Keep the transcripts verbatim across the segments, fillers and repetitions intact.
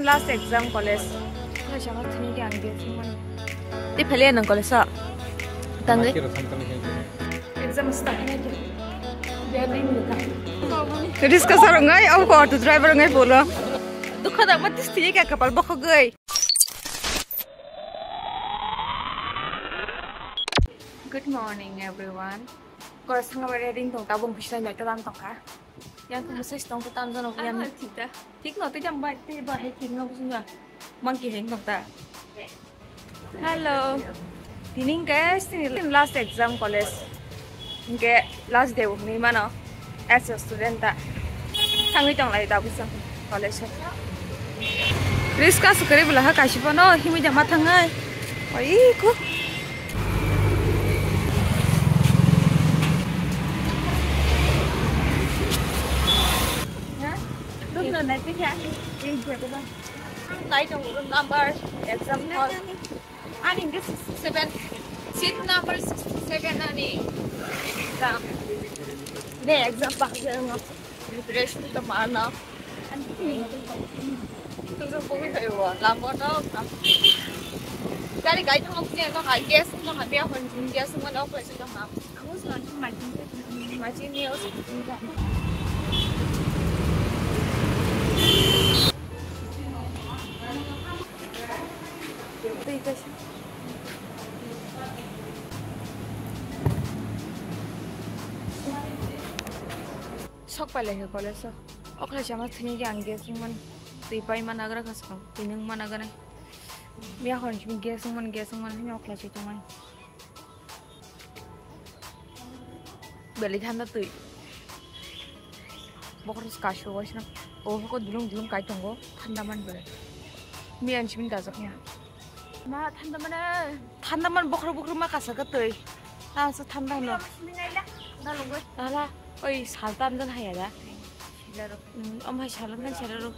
Last exam college. Tei phele nang college o. Tangwi. Exam start. Riska sarong ngai, au ko auto driver ngai bolo. Dukha da mati sti ka kapal bokhogoi. Good morning, everyone. Kora sanga bare ring tong tabung bisai mai talang tongkha. Yang ko message tong ko tam jano yang thik da. Thik no te jam bai te bai thik no busunga. Monkey heng tong ta. Hello. Tini guys, tini last exam college. Hingke last day wngwi mano. As a student ta. Thangwi tong lai da busa college. Riska sukari bula ha kashi pono himi jama thangai. Oi ko. Ha? Dum dum nai tikha. Ring khe ko ba. Kai tong room number, exam hall. Ani hingke sixty seven, seat number sixty seven ani. Exam. Ne exam baksa no. Preparation to mano. Tungso bumi khayo, lamo no. Gari gai thang ne no, gas no, hamya hon gas no, no place no. Sok pai lai khe college o. Okhlai sama thini khe ang gas wngmani. Twi pai ma nagra kha swkang. Twi nung ma nagra. Miya hor simi gas wngmani, gas wngmani hwnwi okhlai se tongmani. Belai thanda twi. Bokhorok kasu waisano. O hoko dulung dulung kai tongo. Thanda man belai. Miya ni simi dajak ya. Ma thanda mana. Thanda man bokhorok bokhorok ma kasa ka twi. Tasa thanda no. Nala, oi sal tam jan haya da. Mm, om hai salon kan sero ro.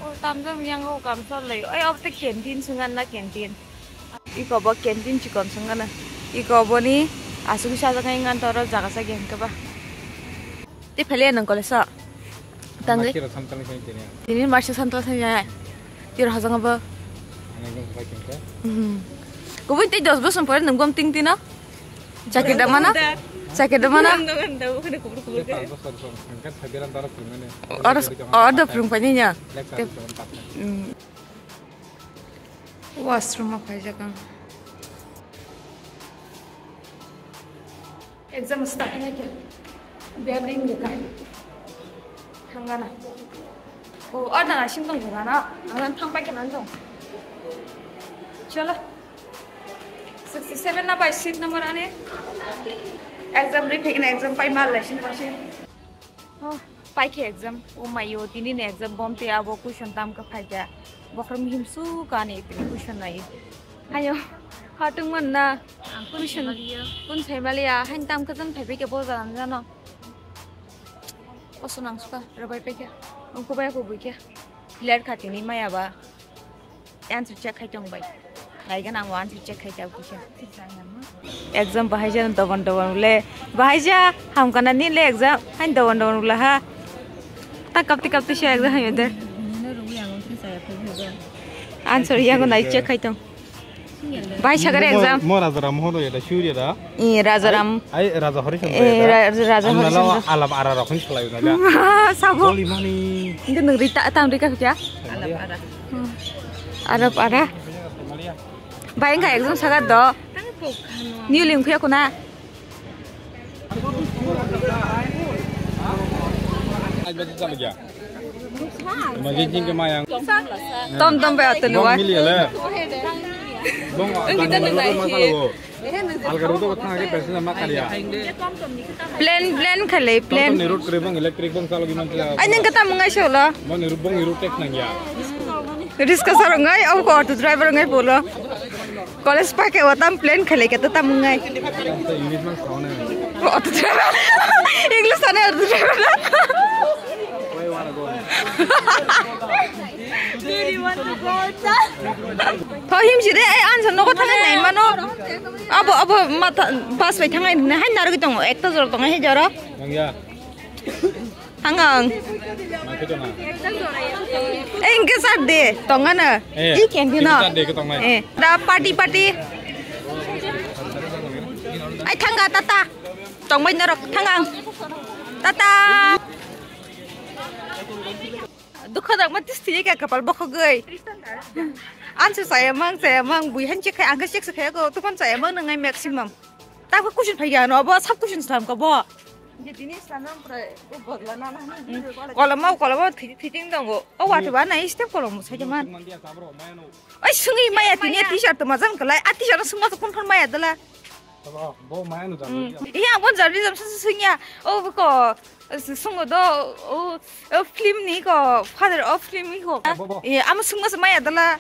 O tamjam yang o kam sol lai. Oi, ob te canteen sungan na canteen. Iko bo canteen chikon sungan na. Iko bo ni asuk sa jaga ingan toro jaga sa gen ke ba. Te phele nang college o. Tangwi. March ro samtal ni tini. Tini march samtal ni ya. Tiro hajang bo. Ano nang ba kin ka. Mhm. Kubui te dos bosom pore nang gom ting tino. Chakir da mana? Chakir da mana? Nang nang nang, okhane kubur kubur ke. Oro, oro phrung pani nya. Lecture. Mm. Washroom o phaijak ang. Exam start hai khe. Bebring de kai. Thangana. O, ada na sing tong na. Ang thang pai khe nan tong. Chalo. Sixty seven na bai seat number ani. Exam ri phikna exam pai mal lai sin pai sin. Oh, pai khe exam. O mayo, tini ni exam bom te abo question tam ka phai kha. Bokhrom him su ka ni tini question nai. Ayo, khatung man na. Ang question. Kun sai maliya, hain tam ka jan phai khe bo jan jano. Oso nang suka, rabai pai kha. Ang ko bai ko bui kha. Clear kha tini maya ba. Answer check khai tong bai. Nai gana ang answer check khai tau kisa. Exam bahai jana doban doban le. Bahai ja ham kana ni le exam. Hain doban doban le ha. Ta kapti kapti se exam hai de. Answer yang nai check khai tong. Bahai sagare exam. Mo Raja Ram Mohon ya da Surya da. I Raja Ram. Ai Raja Hari Chandra. Eh, Raja Hari Chandra. Alap ara rokhin salai na. Sabo. Boli mani. Itu nung rita tam rika kya? Alap ara. Arab ara. Bai, wngkha exam sagat do. New lim khuya kuna. Tom tom bai atani wa. Algar udo thang age passenger ma kariya. Plan, plan khalai, plan. Ni road kre bong electric bong chalo giman chalo. Ai nang kata mungai solo. Mo ni road bong ni road tek nang ya. Riska sarong ngai, au ko auto driver ngai bolo. College pa ke watam plan khalai kata tam mungai. English man sauna. Auto driver. English sana auto driver. Where you wanna go? Where you wanna go? Thok him si de, ai, answer nogo thangwi nai mano. Abo, abo, matha, pass bai thangwi nai, hai narwgwi tongo, ekta jora tongo, hai jora. Nangya. Hangang. Eh, engke sar de, tongana. Eh, I candy no. Engke sar de, ke tongnai. Eh, da party, party. Ai, thangga, tata. Tongbai norok, thangang. Tata. Dukha dangma tisti ka kapal bokhogoi. Ansu saya mang, saya mang, bui han chek khai, angka chek khai ko, tupan saya mang nangai maximum. Ta ko kusun phai ya no, bo sab kusun slam ko bo. Je tini slam ang pura, ko bodla na na. Koloma, koloma, fitting dong go. O watu ba na step kolom sai man. Oi sungi maya tini t-shirt to mazam kalai, a t-shirt sungma to kun phan maya dala. Bo maya no jam. Iya, ang bon jam jam sungya. O ko Sungo do, o, o film ni ko, father of film ni ko. Abo, bo. Eh, amo sungma se maya dala.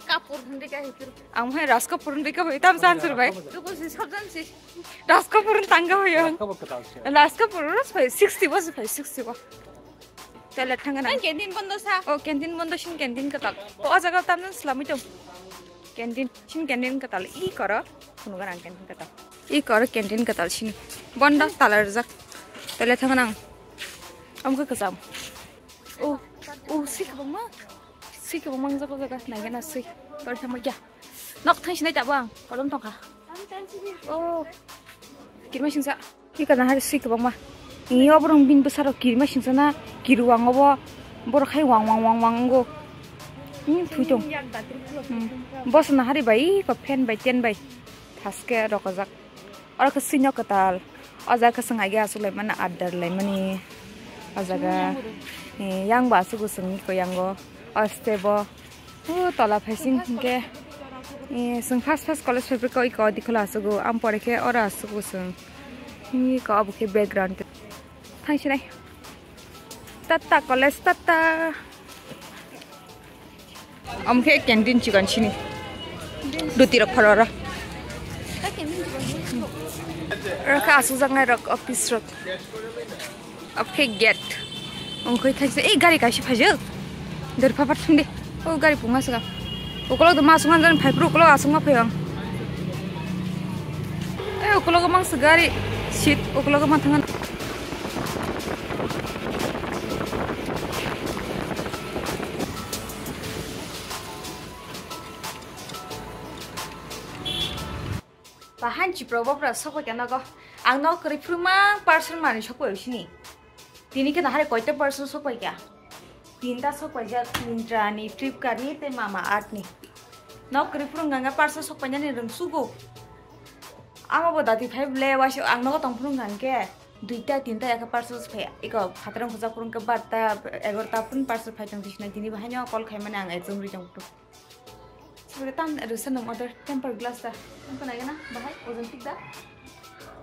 Kapur hindi ka hitur. Ang hai Ras Kapur hindi ka hoi tam san sur bai. Duko si sabjan si. Ras Kapur tangga hoi ang. Ras Kapur katal se. Ras Kapur ras bai sixty was bai sixty was. Toilet thangana. Ang canteen bondo sa. O canteen bondo sin canteen katal. O jaga tam nan selami to. Canteen, sin canteen katal i koro, kunugan ang canteen katal. I koro canteen katal sini. Bonda tala rijak. Tele thangan ang. Amka kasam. O, o, sui kabangma. Sui kabangma ang jago jaga. Naigana sui. Kor thangma kya. Nok thang sinai tabang. Kolom tongkha. O. Kirma singsa. Hika na hari sui kabangma. Ini oborong bin bwsarok kirima singsana kiru ang obo. Borok hai wang wang wang wang wnggo. Ini thui tong. Hmm. Boss na hari bai ko fan bai ten bai. Thaske rokajak. Oro khe sui no kwtal. O jaga khe swng aige aswk lai mani adar lai mani. O jaga. Eh, yang ba aswk swng ko yango. Aste bo. O tola phaising hinkhe, eh, chwng first first college phaibrwkha iko dikhola aswgo, am pore khe oro aswgo chwng. Iko abo khe background. Thangsinai. Tata college, tata. Omo khe canteen chikon sini. Ruti rok pharo oro. Oro khe aswkjaknai rok office rok. Oke gate. Ongkhoi thaisa. Ei gari kaisa phaijak. Dori phapat thumdi. O gari punga saka. Ukolog do masung anjan phai pro ukolog asung ma phai ang. Ei ukolog mang se gari seat ukolog ma thangan. Bahan chipro bopra sokoi kya nogo. Ang no kwrwi phuru mang parcel mani sokoi sini. Tini khe nahari koita parcel sokoi kya. Tinta sokoi jak Myntra ni, Flipkart ni tei Mama Earth ni. No kwrwi phuru nganga parcel sokoi nani rwng sugo. Amo bo dati phai ble waisa ang nogo tong phuru ngangke. Duita tinta yakhe parcel phai. Iko phatrang khujak phuru ke barta egarta phuru parcel phai tong tisna tini bahai no call khai mani ang exam ri tong phuru. Sibere tan rwsa nung order temper glass da. Nung kwnai gana bahai ojon tik da.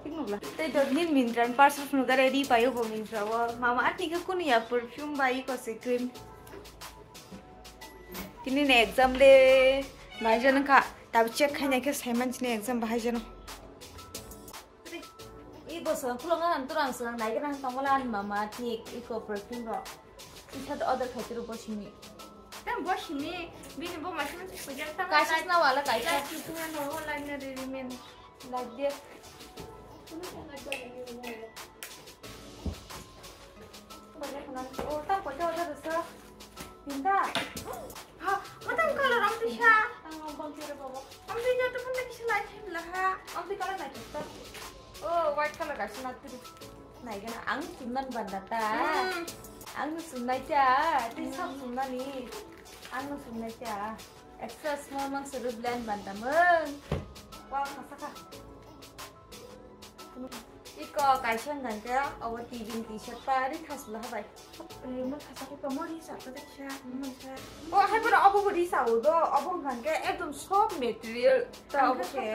Tik nugla. Tei dot nin Myntra ni parcel phunu da ready payo bo Myntra o. Mama Earth ni khe kunu ya perfume bai ko se cream. Tini ni exam le nai jano kha. Tabi check khai nai khe sai man chini exam bahai jano. I bosong khulongo ang turang swrang nai gana tongmala ani Mama Earth ni iko perfume ro. Isa order khai turu bo simi. Tam bo simi, bini bo masa masa pujak tam. Kaisa na wala kaisa. Like itu na no, like na diri men. Like dia. Oh, tam pujak order sa. Pinta. Ha, matang color am tisa. Ang bang tira bobo. Am tisa tu pun lagi selai thim lah ha. Am tisa color lagi tu. Oh, white color kaisa na tu. Naigana ang sumnan banda ta. Hmm. Ang no sumnai ta. Tei sok sumnani. Ang no sumnai ta. Extra small mang suru blend banda mung. Wow, kasaka. Iko kaisa hwnkha khe obo T V ni T-shirt pari thasla habai. Eh, mo thasa ko mo ri sa ko deksa, mo sa. O hai pura obo bo ri sa o do, obo hwnkha khe ekdom soft material ta obo khe.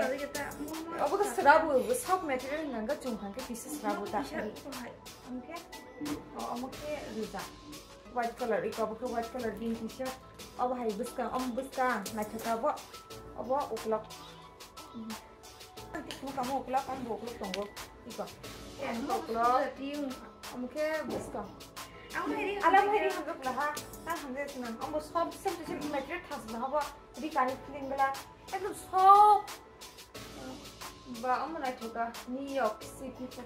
Obo khe swrabo, soft material hwnkha khe chwng hwnkha khe kisa swrabo ta. T-shirt ko hai. Omo khe, o, omo khe rijak. White color, iko obo khe white color jean T-shirt. Obo hai bwskang, omo bwskang naithotok obo. Obo uklok. Ang tei phunukha omo uklok, omo bo uklok tongo. Iko. Omo khe uklok. Omo khe bwskang. Ang hai ri. Alam hai ri hangkhe bwlaha. Ta hamjai sinang. Omo sob same to same material thas bwlaha bo. Ri kani feeling bwla. Ekdom sob. Ba omo naithoka. New York City khe.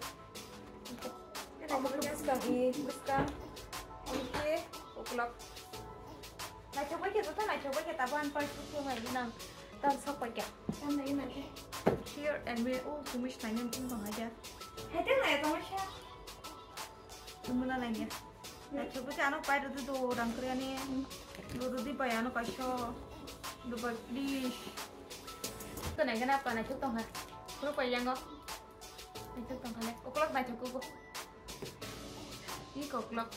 Omo khe bwskang i, bwskang. Oke, o'clock. Naithok bai khe, joto naithok bai khe, tabo ang party khe mai nang. Tam sok bai khe. Tam nai nang khe. Here and me, oh, kumis nai nang tung tong aja. Hai teng nai tong sha. Tumuna nai ya. Naithok bai khe ano pai rwdi do rang kre ani. Rwdi bai ano kaisa. Do bai please. To nai gana pa naithok tong ha. Khoro pai yango. Naithok tong kha le. O'clock naithok kugo. Iko o'clock.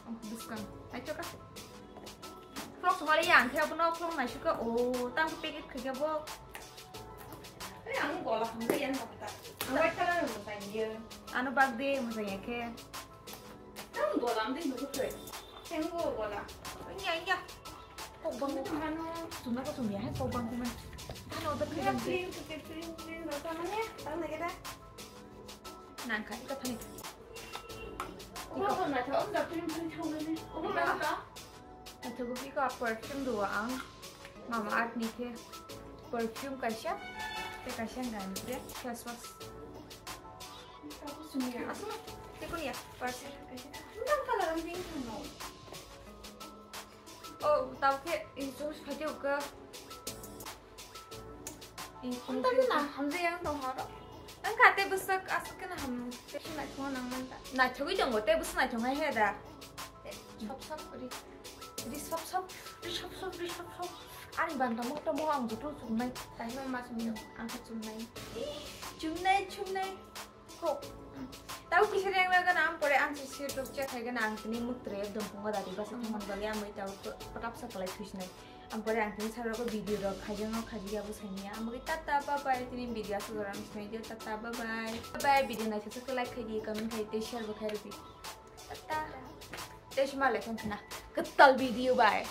Ang buskang. Naithok ka. O'clock songwali ya, ang khe abono o'clock naisuk ka. O, tang packet khe bo. Ei, ang gola hamjai ya nokta. Ang white color mo tang ya. Ano bag de mo tang ya khe. Ang gola amdai nukuk khe. Tenggo gola. Iya, iya. Kok bang. Ano? Sumna ko sumya hai kok bang kuman. Ano da Ya, khe. Clean, clean, clean, clean, rasa mana ya? Tang lagi dah. Nang kha, ito thani. Obo bo naithok, obo da clean, clean thang nani. Obo mana ka? Naithok iko perfume do ang. Mama Earth ni khe perfume kaisa. Te kaisa ang gani khe face wash. Obo sumya. Asma, te kun ya, perfume kaisa. Nang color ang pink thang no. Oh, tao khe, in so phaidi uka. Unta na hamjai yang tong horo. Ang kha te bwsak asuk khe na ham. Te si naithok nang man ta. Naithogwi tongo, te bwsak naithok hai he da. Te sop sop ri. Ri sop sop, ri sop sop, ri sop sop. Ani ban tamo tamo ang joto chumnai. Tai ma ma chumnai, ang khe chumnai. Chumnai, chumnai. Kok. Tau kisa yang laga na ang pore ang si sir tok check hai gana ang tini muk tre dong punga dati basa thamon bagi ang mai tau patap sa kalai thusinai. Ang pore ang tini sarok video rok khajang rok khaji ya bo sanya. Ang bagi tata bye bye tini video asu gorang sinai dia tata bye bye. Bye bye video na chasuk like khai di comment khai te share bo khai rupi. Tata. Te shima le kan na. Ketal video bye.